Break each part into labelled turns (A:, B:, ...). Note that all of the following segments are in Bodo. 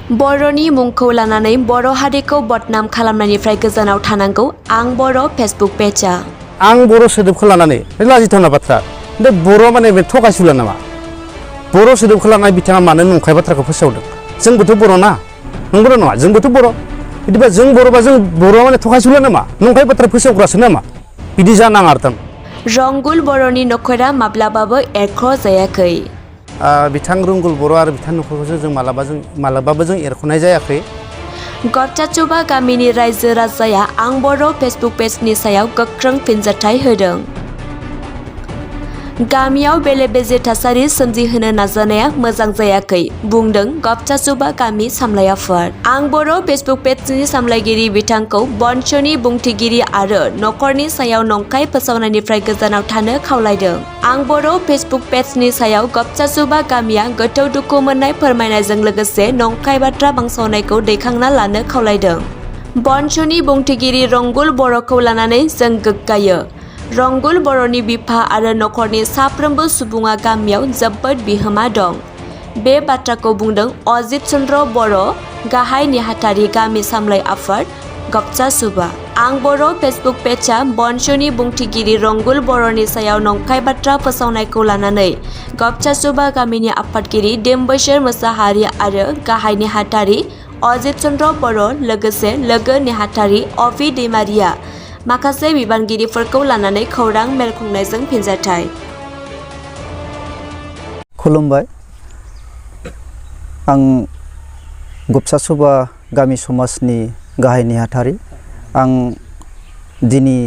A: बर'नि मुंखौ लानानै बर' हारिखौ बदनाम खालामनायनिफ्राय गोजानाव थानांगौ आं बर' फेसबुक पेजआ।
B: आं बर' सोदोबखौ लानानै लाजिथावना बाथ्रा बे बर' माने बे थगायसुला नामा? बर' सोदोबखौ लानानै बिथाङा मानो नंखाय बाथ्राखौ फोसावदों? जोंबोथ' बर' ना, नंगौना नङा? जोंबोथ' बर'। बिदिबा जों बर'बा जों बर'आ माने थगायसुला नामा? नंखाय बाथ्रा फोसावग्रासो नामा? बिदि जानाङा आरो
A: रंगुल बर'नि नखरा माब्लाबाबो एरख' जायाखै।
B: बिथां रंगुल बर' आरो बिथां नखरखौसो जों मालाबाबो जों एरख'नाय जायाखै।
A: गबचाचुबा गामिनि रायजो राजाया आं बर' फेसबुक पेजनि सायाव गोख्रों फिनजाथाय होदों। गामियाव बेले-बेजे थासारि सोमजिहोनो नाजानाया मोजां जायाखै, बुंदों गबचाचुबा गामि सामलाय आफाद। आं बर' फेसबुक पेजनि सामलायगिरि बिथांखौ बन्स'नि बुंथिगिरि आरो नखरनि सायाव नंखाय फोसावनायनिफ्राय गोजानाव थानो खावलायदों। आं बर' फेसबुक पेजनि सायाव गबचाचुबा गामिया गोथौ दुखु मोननाय फोरमायनायजों लोगोसे नंखाय बाथ्रा बांसावनायखौ दैखांना लानो खावलायदों। बन्स'नि बुंथिगिरि रंगुल बर'खौ लानानै जों गोग्गायो। रंगुल बर'नि बिफा आरो नखरनि साफ्रोमबो सुबुङा गामियाव जोबोद बिहोमा दं। बे बाथ्राखौ बुंदों अजित चन्द्र बर', गाहाय नेहाथारि गामि सामलाय आफाद, गबचाचुबा। आं बर' फेसबुक पेजआ बन्स'नि बुंथिगिरि रंगुल बर'नि सायाव नंखाय बाथ्रा फोसावनायखौ लानानै गबचाचुबा गामिनि आफादगिरि देमबैसोर मोसाहारि आरो गाहाय नेहाथारि अजित चन्द्र बर' लोगोसे लोगो नेहाथारि अभि दैमारिया माखासे बिबानगिरिफोरखौ लानानै खौरां मेल खुंनायजों फिनजाथाय।
C: खुलुमबाय। आं गबचाचुबा गामि समाजनि गाहाय नेहाथारि। आं दिनै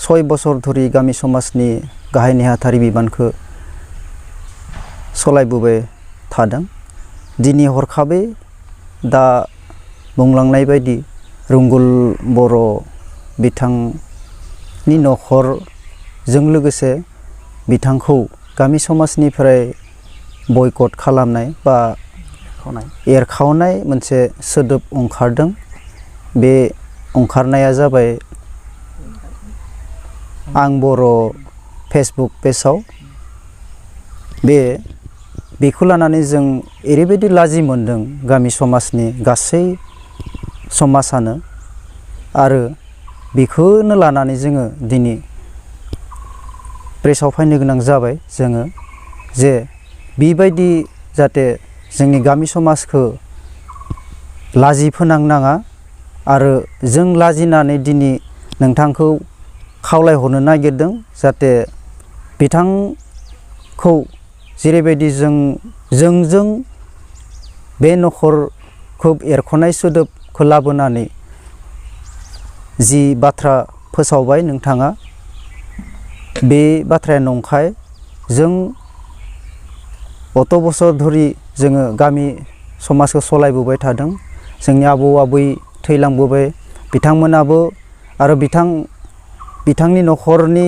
C: 6 बोसोर धरि गामि समाजनि गाहाय नेहाथारि बिबानखौ सलायबोबाय थादों। दिनै हरखाबै दा बुंलांनाय बायदि रंगुल बर' बिथांनि नखरजों लोगोसे बिथांखौ गामि समाजनिफ्राय बयकट खालामनाय बा एरखावनाय मोनसे सोदोब ओंखारदों। बे ओंखारनाया जाबाय आं बर' फेसबुक पेजआव। बेखौ लानानै जों ओरैबायदि लाजि मोनदों गामि समाजनि गासै समाजानो, आरो बेखौनो लानानै जोङो दिनै प्रेसाव फैनो गोनां जाबाय। जोङो जे बेबायदि जाहाथे जोंनि गामि समाजखौ लाजि फोनांनाङा, आरो जों लाजिनानै दिनै नोंथांखौ खावलायहरनो नागिरदों जाहाथे बिथांखौ जेरैबायदि जोंजों बे नखरखौ एरख'नाय सोदोबखौ लाबोनानै जि बाथ्रा फोसावबाय नोंथाङा, बे बाथ्राया नंखाय। जों अत बोसोर धरि जोङो गामि समाजखौ सलायबोबाय थादों। जोंनि आबौ आबै थैलांबोबाय, बिथांमोनाबो आरो बिथांनि नखरनि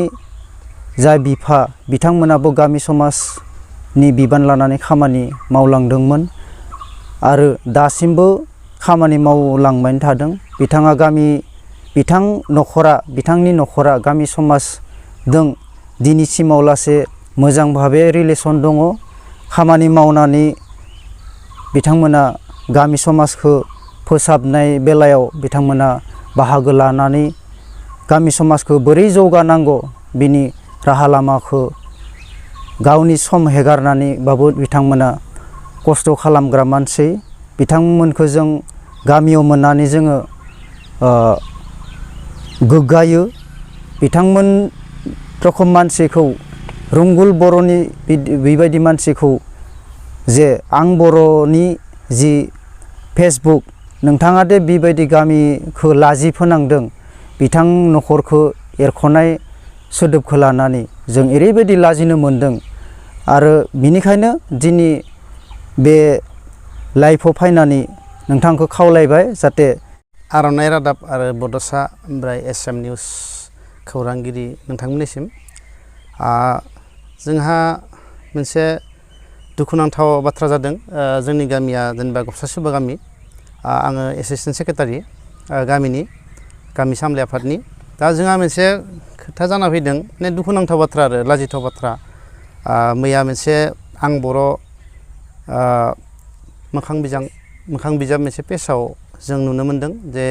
C: जा बिफा बिथांमोनाबो गामि समाजनि बिबान लानानै खामानि मावलांदोंमोन आरो दासिमबो खामानि मावलांबाय थादों। बिथांनि नखरा गामि समाजजों दिनैसिमाव लासे मोजां भाबे रिलेसन दङ। खामानि मावनानै बिथांमोना गामि समाजखौ फोसाबनाय बेलायाव बिथांमोना बाहागो लानानै गामि समाजखौ बोरै जौगानांगौ बिनि राहा लामाखौ गावनि सम हेगारनानैबाबो बिथांमोना खस्थ' खालामग्रा मानसि। बिथांमोनखौ जों गामियाव मोननानै जोङो गोग्गायो। बिथांमोन रखम मानसिखौ, रंगुल बर'नि बेबायदि मानसिखौ जे आं बर'नि जि फेसबुक, नोंथाङा दे बेबायदि गामिखौ लाजि फोनांदों, बिथां नखरखौ एरख'नाय सोदोबखौ लानानै जों ओरैबायदि लाजिनो मोनदों। आरो बिनिखायनो दिनै बे लाइभआव फैनानै नोंथांखौ खावलायबाय जाहाथे
B: आर'नाइ रादाब आरो बड'सा ओमफ्राय एसाम निउस खौरांगिरि नोंथांमोननिसिम जोंहा मोनसे दुखुनांथाव बाथ्रा जादों। जोंनि गामिया जेनेबा गबचाचुबा गामि, आङो एसिस्टेन्ट सेक्रेटारि गामि सामलाय आफादनि। दा जोंहा मोनसे खोथा जाना फैदों, माने दुखुनांथाव बाथ्रा आरो लाजिथाव बाथ्रा। मैया मोनसे आं बर' मोखां बिजां मोखां बिजाब मोनसे पेजाव जों नुनो मोनदों जे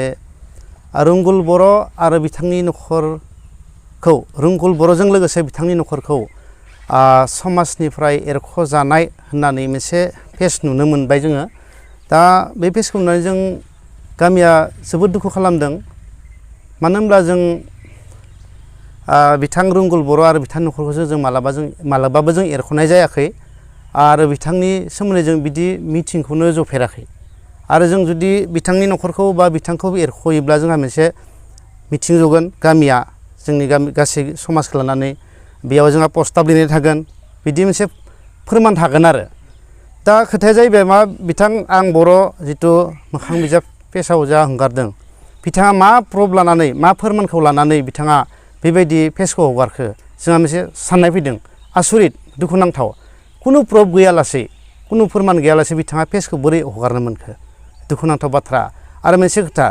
B: रुंगुल बर' आरो बिथांनि न'खरखौ रुंगुल बर'जों लोगोसे बिथांनि न'खरखौ समाजनिफ्राय एरख'जानाय होननानै मोनसे पेज नुनो मोनबाय जोङो। दा बे पेजखौ नुनानै जों गामिया जोबोद दुखु खालामदों। मानो होनब्ला जों बिथां रुंगुल बर' आरो बिथांनि न'खरखौसो जों मालाबाबो जों एरख'नाय जायाखै आरो बिथांनि सोमोन्दै जों बिदि मिथिंखौनो जफेराखै। आरो जों जुदि बिथांनि न'खरखौ बा बिथांखौ एरख'योब्ला जोंहा मोनसे मिथिं जगोन गामिया जोंनि गामि गासै समाजखौ लानानै बेयाव जोंहा प्रस्ताब लिरनाय थागोन बिदि मोनसे फोरमान थागोन आरो। दा खोथाया जाहैबाय मा बिथां आं बर' जिथु मोखां बिजाब पेजाव जा हगारदों बिथाङा मा प्रुफ लानानै मा फोरमानखौ लानानै बिथाङा बेबायदि पेजखौ हगारखो जोंहा मोनसे साननाय फैदों आसरित दुखुनांथाव खुनु प्रुफ गैयालासे खुनु फोरमान गैयालासे बिथाङा पेजखौ बोरै हगारनो मोनखो दुखुनांथाव बाथ्रा। आरो मोनसे खोथा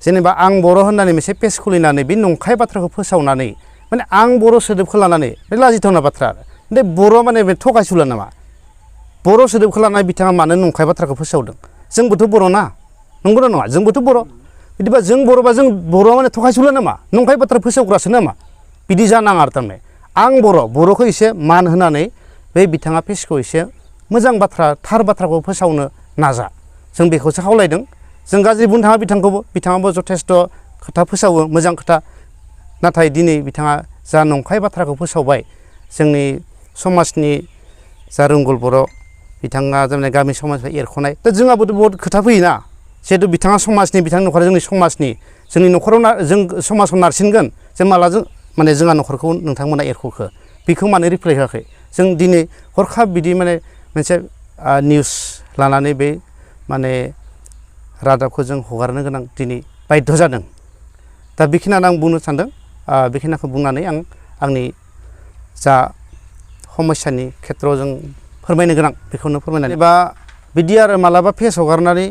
B: जेनेबा आं बर' होननानै मोनसे पेज खुलिनानै बे नंखाय बाथ्राखौ फोसावनानै माने आं बर' सोदोबखौ लानानै बे लाजिथावना बाथ्रा बे बर' माने बे थगायसुला नामा बर' सोदोबखौ लानानै बिथाङा मानो नंखाय बाथ्राखौ फोसावदों जोंबोथ' बर' ना नंगौना नङा जोंबोथ' बर' बिदिबा जों बर'बा जों बर'आ माने थगायसुला नामा नंखाय बाथ्रा फोसावग्रासो नामा बिदि जानाङा आरो थारमाने आं बर'खौ एसे मान होनानै बे बिथाङा पेजखौ एसे मोजां बाथ्रा थार बाथ्राखौ फोसावनो नाजा जों बेखौसो खावलायदों। जों गाज्रि बुंनो थाङा बिथाङाबो जथेस्थ' खोथा फोसावो मोजां खोथा नाथाय दिनै बिथाङा जा नंखाय बाथ्राखौ फोसावबाय जोंनि समाजनि जा रुंगुल बर' बिथाङा जोंनि गामि समाजनिफ्राय एरख'नाय दा जोंहाबोथ' बहुद खोथा फैयोना जिहेतु बिथाङा समाजनि बिथांनि न'खरा जोंनि समाजनि जोंनि न'खराव जों समाजाव नारसिनगोन जों माला जों माने जोंहा न'खरखौ नोंथांमोना एरख'खो बेखौ मानो रिप्लाइ होआखै जों दिनै हरखाब बिदि माने मोनसे निउस लानानै बे माने रादाबखौ जों हगारनो गोनां दिनै बाध्य जादों। दा बेखिनियानो आं बुंनो सानदों बेखिनिखौ बुंनानै आं आंनि जा समस्यानि खेथ्रआव जों फोरमायनो गोनां बेखौनो फोरमायनानै एबा बिदि आरो मालाबा पेज हगारनानै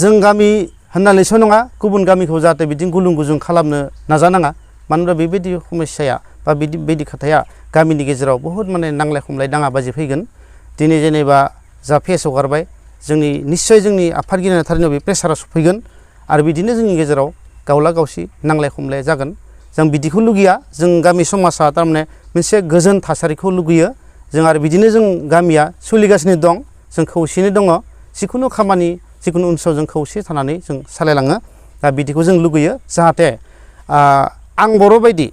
B: जों गामि होननानैसो नङा गुबुन गामिखौ जाहाथे बिदिनो गुलुं गुजुं खालामनो नाजानाङा मानो होनब्ला बेबायदि समस्याया बा बिदि खोथाया गामिनि गेजेराव बहुद माने नांलाय खमलाय दाङाबाजि फैगोन। दिनै जेनेबा जा पेज हगारबाय जोंनि निस्सय जोंनि आफादगिरि नेहाथारिनाव बे प्रेसारा सफैगोन आरो बिदिनो जोंनि गेजेराव गावला गावसि नांलाय खमलाय जागोन। जों बिदिखौ लुगैया जों गामि समाजा थारमाने मोनसे गोजोन थासारिखौ लुगैयो जों आरो बिदिनो जों गामिया सोलिगासिनो दं जों खौसेयैनो दङ जिखुनु खामानि जिखुनु ओनसोलाव जों खौसे थानानै जों सालायलाङो। दा बिदिखौ जों लुगैयो जाहाथे आं बर' बायदि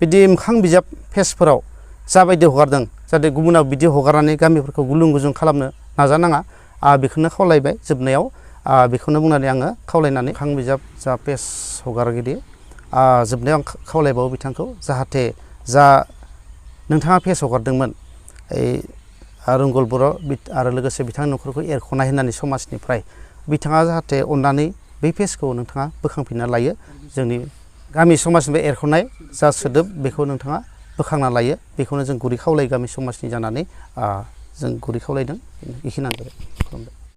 B: बिदि मोखां बिजाब पेजफोराव जाबायदि हगारदों जाहाथे गुबुनाव बिदि हगारनानै गामिफोरखौ गुलुं गुजुं खालामनो नाजानाङा बेखौनो खावलायबाय जोबनायाव बेखौनो बुंनानै आङो खावलायनानै मोखां बिजाब जा पेज हगारगिरि जोबनायाव आं खावलायबावो बिथांखौ जाहाथे जा नोंथाङा पेज हगारदोंमोन रुंगुल बर' आरो लोगोसे बिथांनि न'खरखौ एरख'नाय होननानै समाजनिफ्राय बिथाङा जाहाथे अननानै बै पेजखौ नोंथाङा बोखांफिनना लायो जोंनि गामि समाजनिफ्राय एरख'नाय जा सोदोब बेखौ नोंथाङा बोखांना लायो बेखौनो जों गुरै खावलायो गामि समाजनि जानानै जों गुरै खावलायदों बेखिनियानो जाबाय।